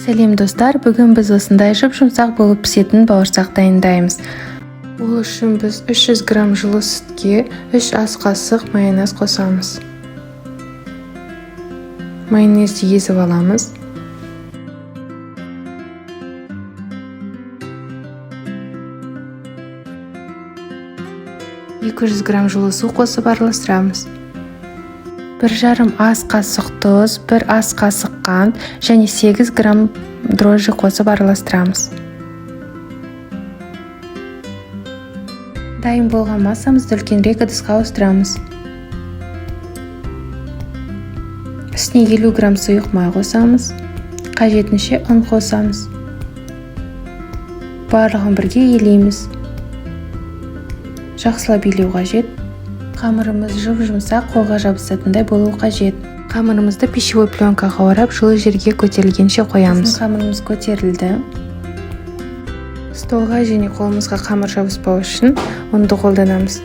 Сәлем, достар! Бүгін біз осындай жұп-жұмсақ болып пісетін бауырсақ дайындаймыз. Ол үшін біз 300 грамм жылы сүтке 3 ас қасық майонез қосамыз. Майонезді езіп аламыз. 200 грамм жылы су қосып араластырамыз. 1,5 ас қасық тұз, 1 ас қасық қант және 8 грамм дрожжи қосып араластырамыз. Дайын болған массамызды үлкенірек ыдысқа ауыстырамыз. Үстіне 50 грамм сұйық май қосамыз. Қажетінше ұн қосамыз. Барлығын бірге елейміз. Жақсылап илеу қажет. Қамырымыз жұп-жұмсақ, қолға жабысатындай болуы қажет. Қамырымызды пищевой пленкаға орап, жылы жерге көтерілгенше қоямыз. Қамырымыз көтерілді. Столға және қолымызға қамыр жабыспау үшін ұнды қолданамыз.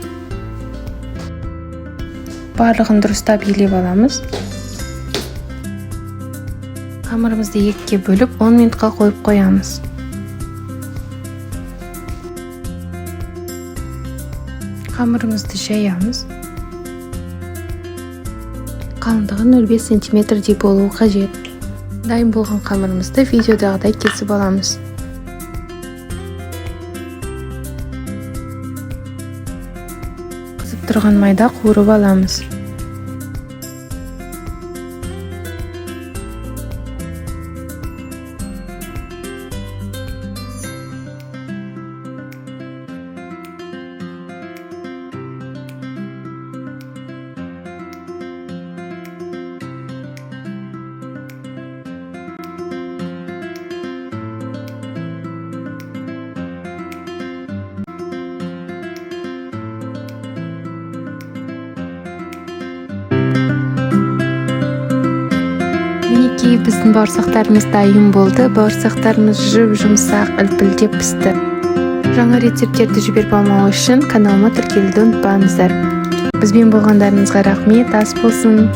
Барлығын дұрыстап елеп аламыз. Қамырымызды екіге бөліп, 10 минутқа қойып қоямыз. Қамырымызды жаямыз. Қалыңдығы 0,5 сантиметрдей болуы қажет. Дайын болған қамырымызды видеодағыдай кесіп аламыз. Қызып тұрған майда қуырып аламыз. Мінекей, біздің бауырсақтарымыз дайын болды. Бауырсақтарымыз жұп-жұмсақ, үлпілдеп пісті. Жаңа рецепттерді жіберіп алмау үшін каналыма тіркелуді ұмытпаңыздар. Бізбен болғандарыңызға рахмет, ас болсын!